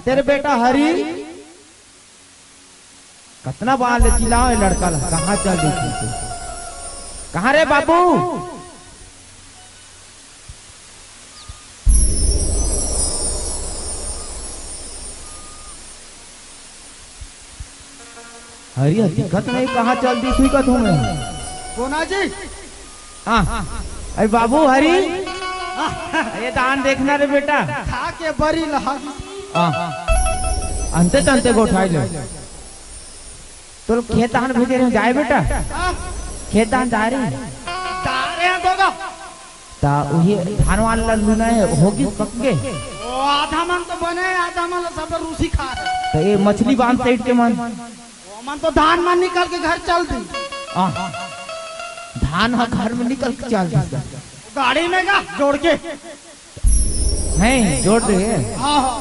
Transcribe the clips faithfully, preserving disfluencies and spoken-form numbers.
तेरे बेटा हरी, कतना बार ले चिल्लाओ ये लड़का ला, कहाँ चल देथे तू? कहाँ रे बाबू? हरी ह दिखत नहीं, कहाँ चल दी सुई का तुम्हें? कोना जी? हाँ। अरे बाबू हरी, अरे धान देखना रे बेटा। खा के बरी लहा। हाँ। अंते तंते गोठाई ले। तो खेत धान भेजे रहे, जाए बेटा। हाँ। खेत धान जा रहे। जा रहे हैं दोगा। ता उही धान वाला लूना है, होगी पक्के। ओ, आधा मन तो बने, आधा मन सब रूसी खा रहे। तो ये मछली बांध साइड के मन। ओ मन तो धान मन निकल के घर चल दी। आ, धान ह घर में निकल के चल दी। गाड़ी में का जोड़ के। नहीं, जोड़ दे। हाँ, हाँ।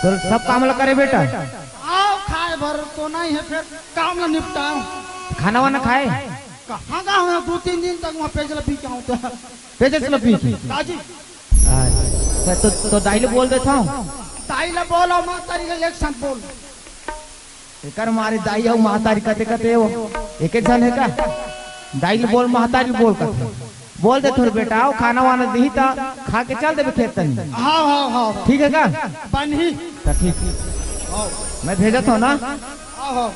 तो सब काम ला करे बेटा। आओ खाए भर तो नहीं है, फिर काम ला निपटाओ। खाना वाना खाए? कहाँ का हूँ, दो तीन दिन तक वहाँ पेजला पी के आऊँ तो। पेजला पी के? दाजी। अच्छा, तो, तो दाई ले बोल देता हूँ। दाई ले बोलो, माँ तारी के एक साथ बोल। एकर मारे दाई अउ महतारी कते कते हो? एके झन हे का? दाई ल बोल, महतारी ल बोल कथे। बोल दे थोर बेटा, आओ खाना वाना दिही त खा के चल देबे खेत तनी। हाँ, हाँ, हाँ, हाँ। ठीक हे का? बनही। त ठीक। हाँ। मैं भेजत हूँ ना। हाँ, हाँ।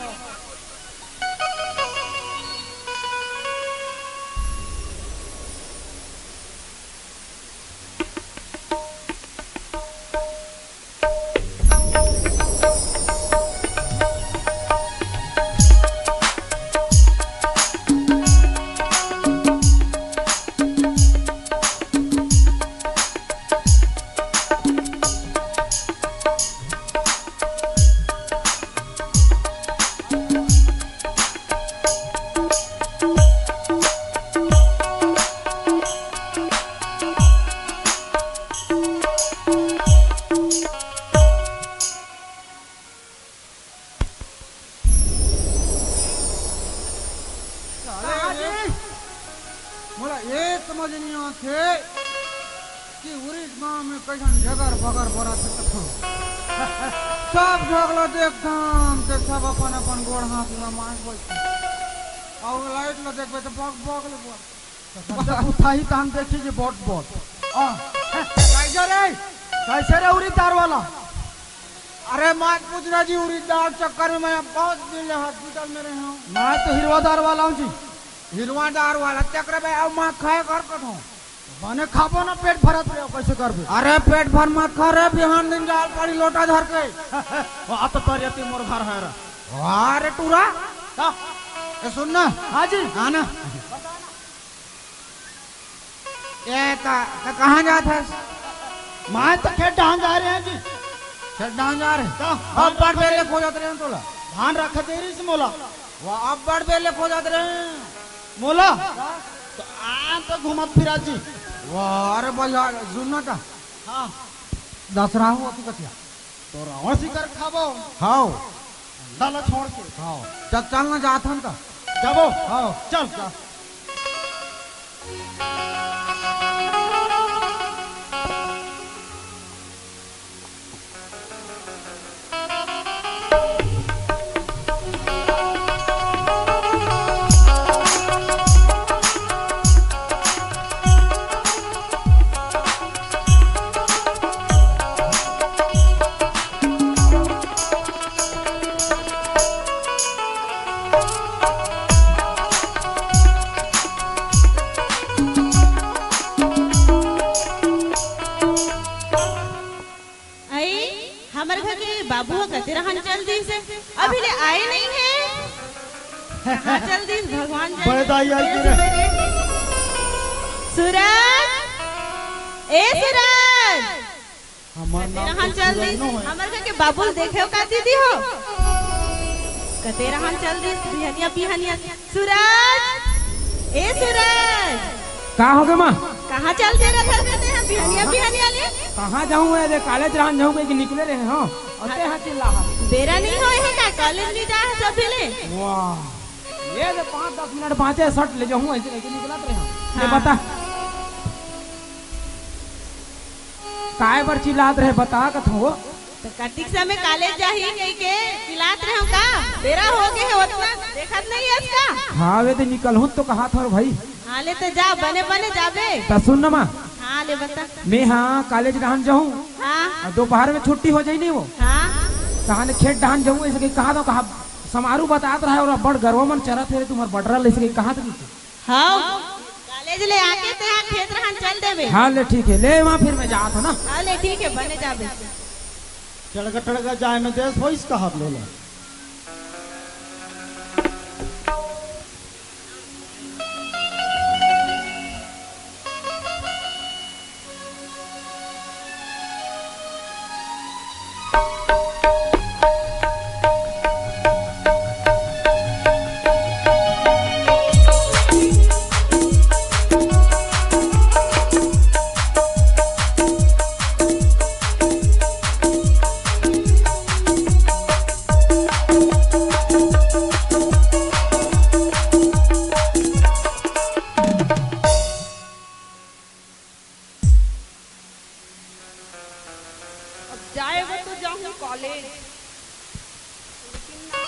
साले रे, मोला ये समझ नहीं आथे कि उरीद गांव में कैसन झगर भगर बरत हे कथो। सब झगला देखथन ते सब अपन अपन गोड़ हाथ ला मांग बैठे। और लाइट ला देखबे तो बग बग ले बोल। जब उठाही तहन देखी जी बोट बोट। आ, कैसे रे? कैसे रे उरीद दार वाला? अरे मत पूछना जी, उरीद दार चक्कर में मैं बहुत दिन ले हॉस्पिटल में रहे हूँ। मैं तो हिरवा दार वाला हूँ जी। हिरवा दार वाला चक्कर में अब मैं खाए कर कथो। बने खाबो ना, पेट भरत रहे, कैसे करबे? अरे पेट भर मत खा रे, बिहान दिन जाल पड़ी लोटा धर के। वहाँ तो तरियती मोर घर है रे। वाह रे टूरा। का? ए सुन ना। हाँ जी। हाँ ना। ए का, का कहाँ जात हस? मैं तो खेत डहान जा रहे हैं जी। खेत डहान जा रहे हैं? का? अब बड़ बेर ले खोजत रहे हैं तोला। धान रख दे रही से मोला। वाह, अब बड़ बेर ले खोजत रहे हैं। मोला? तो आ तो घूमत फिरत जी। वाह, अरे भैया, सुन ना ता। हाँ। दसरा हो तू कथिया? तो रावण शिकार खाबो। हाव। अंडा ला छोड़ के। हाव। चल, चल ना जात हन त। जाबो। हाव। चल। चल। आई, हमर घर के बाबू ह कते रहन चल दिस हे, अभी ले आए नहीं है। कहाँ चल दिस भगवान जाने। बड़े दाई आई गिरे। सूरज, ए सूरज, हमर कते नाम रहन तो चल सूरज दिस? नो है। हमर घर के बाबू ल देखे हो का दीदी हो? कते रहन चल दिस बिहनिया बिहनिया। सूरज, ए सूरज। का होगे माँ? कहाँ चल दे रहा था तें बिहनिया बिहनिया ले? कहाँ जाहूँ मैं? अरे कॉलेज रहन जाहूँ कहिके निकले रहे हँव। अउ तें हा चिल्लाहस। बेरा नहीं होय हे का? कॉलेज नहीं जाय हस अभी ले? वाह, ये ले पाँच दस मिनट बाँचे, सट ले जाहूँ, अइसे कहिके निकलत रहे हँव। ले हाँ। बता, काय बर चिल्लात रहे, बता कथों वो। त कतिक समय कॉलेज जाही कहिके चिल्लात रहेंव का? बेरा हो गे हे, ओतना देखत नइ हस का? हाँ, वे दे निकलहूँ त कहात हंव रे भई। हाँ, ले त जा, बने बने जाबे। त सुन न माँ। हाँ, ले बता। मैं हाँ कॉलेज डहन जाहूँ। हाँ। अउ दोपहर में छुट्टी हो जाही नहीं वो। हाँ। तहाने खेत डहन जाहूँ, अइसे कहिके कहात हंव, कहा समारू बतात रहा हे अउ बड़ गरवा मन चरत हे रे तुम्हर बटरा ल, अइसे कहिके कहात रहिस। हाँ, कॉलेज ले आके तें हा खेत डहन चल देबे। हाँ, ले ठीक हे, ले माँ फिर मैं जात हंव ना। हाँ, ले ठीक हे, बने जाबे। चढ़गा टड़गा जाए में देस होइस कहात ले ला। अब जाए बर तो जाहूँ कॉलेज, लेकिन ना।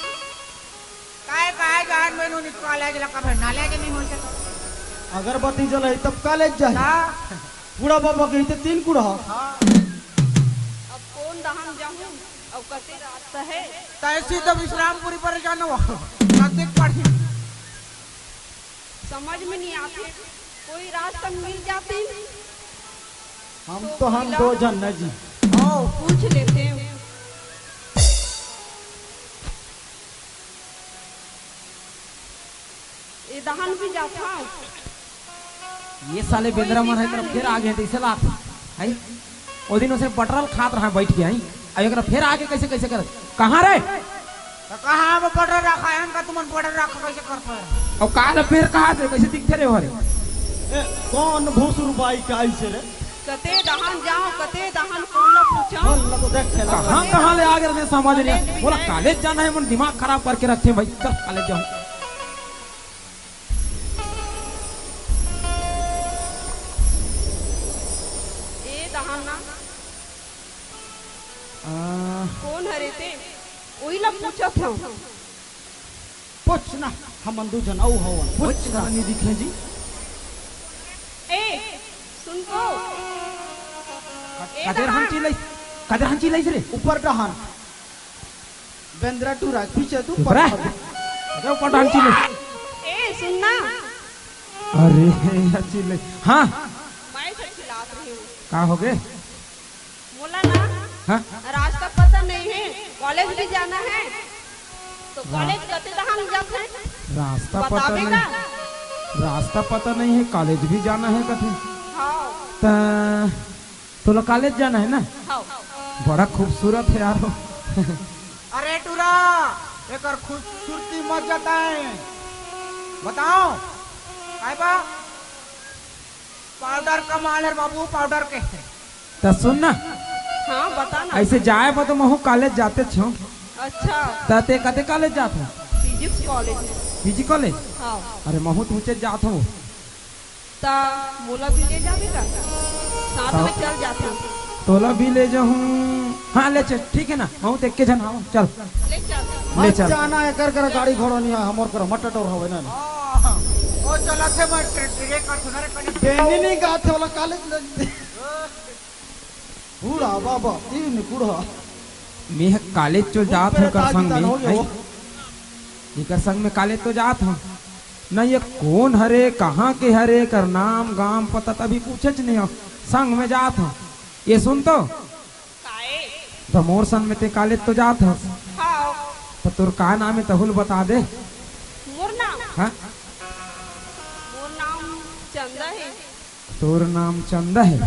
काय, काय जान में नोनी कॉलेज ला कभे नॉलेज नहीं हो सकता। अगरबत्ती जलही तब कॉलेज जाही। हाँ। बूढ़ा बाबा कही तो तीन कुड़ा। हाँ। अब कोन डहन जाहूँ, अब कते रास्ता हे? तैसी तो विश्रामपुरी पर जानो, नजदीक पड़ी। समझ में नहीं आते, कोई रास्ता मिल जाते। हम तो हम दो झन न जी। ओ, पूछ लेते हैं। ए डहन भी जाता। ये साले बेंदरा मन हे, तरफ फिर आ गे, त इसे लात हे। ओ दिन उसे बटरा ल खात रहा बइठ के, आई। अब एकरा फिर आके कइसे, कइसे करत? कहाँ रे? त कहाँ में बटरा रखा हे? इनका तुमन बटरा रखा कइसे करत हो? अब का ल फिर कहाँ से, कइसे दिखथे रे हरे? ए, कौन भोसरू बाई का अइसे रे? कते डहन जाओ, कते डहन कोन ला पूछो? बोल ना तो देख खेला। कहाँ, कहाँ ले आ गे रे, समझ नहीं। बोला कॉलेज जाना हे, मन दिमाग खराब करके रखे भाई, चल कॉलेज जाओ। ए डहन ना। आ। कोन हरे ते? ओही ला पूछत हंव। पूछ ना, हमन दू झन अउ हवन। पूछ पूछ ना। ना, नहीं दिखे जी। ए, सुन तो। ए कदर डहन। हंची लइस, कदर हंची लइस रे। ऊपर डहन। बेंदरा टूरा, पीछे तू ऊपर पढ़। अरे ऊपर डहन हंची लइस। ए, सुन ना। अरे, हंची लइस। हाँ। मैं से चिल्लात रही हूँ। का हो गे? मोला ना, हाँ? रास्ता पता नहीं है, कॉलेज भी जाना है, तो रा- कॉलेज कते डहन जाथे? रास्ता पता बताबे नहीं, का? रास्ता पता नहीं है, कॉलेज भी जाना है कथे। हाँ। त तोला कॉलेज जाना है ना? हाँ। बड़ा खूबसूरत है यार। अरे टूरा, एकर खूबसूरती मत जताए। बताओ, काय बा? पाउडर कमाल हे बाबू, पाउडर के। त सुन ना। हाँ, बता ना। अइसे जाए बर तो महूँ कॉलेज जातेच हंव। अच्छा। त तें कते कॉलेज जात हस? Physics college. PG college? हाँ। अरे महूँ तो उहेंच जात हंव। त मोला भी ले जाबे का? साथ त में चल जाथन। तोला भी ले जाहूँ। हाँ, ले चल, ठीक हे ना, महूँ तो एके झन हंव, चल। ले चल। ले मत चल। जाना, एकर करा गाड़ी घोड़ा नहीं हे, हमर करा मटडोर हवे ना। ओ, ओ चलत हे, मैं ट्रे-, ट्रे-, कर सुना रे, कनी बेनी नहीं गाथे वाला कॉलेज लग। बूढ़ा बाबा, तीन कुड़ा। मैं कॉलेज तो जात हंव, एकर संग में, हो गया। एकर संग में कॉलेज तो जात हंव। न ये कोन हरे, कहाँ के हरे, एकर नाम, गाम, पता त अभी पूछेच नहीं हंव। संग में जात हंव। ये सुन तो। काय? त मोर संग में तें कॉलेज तो जात हस। हाँ। त तोर का नाम हे, तहू ल बता दे। मोर नाम? हाँ? मोर नाम चंदा हे। तोर नाम चंदा हे?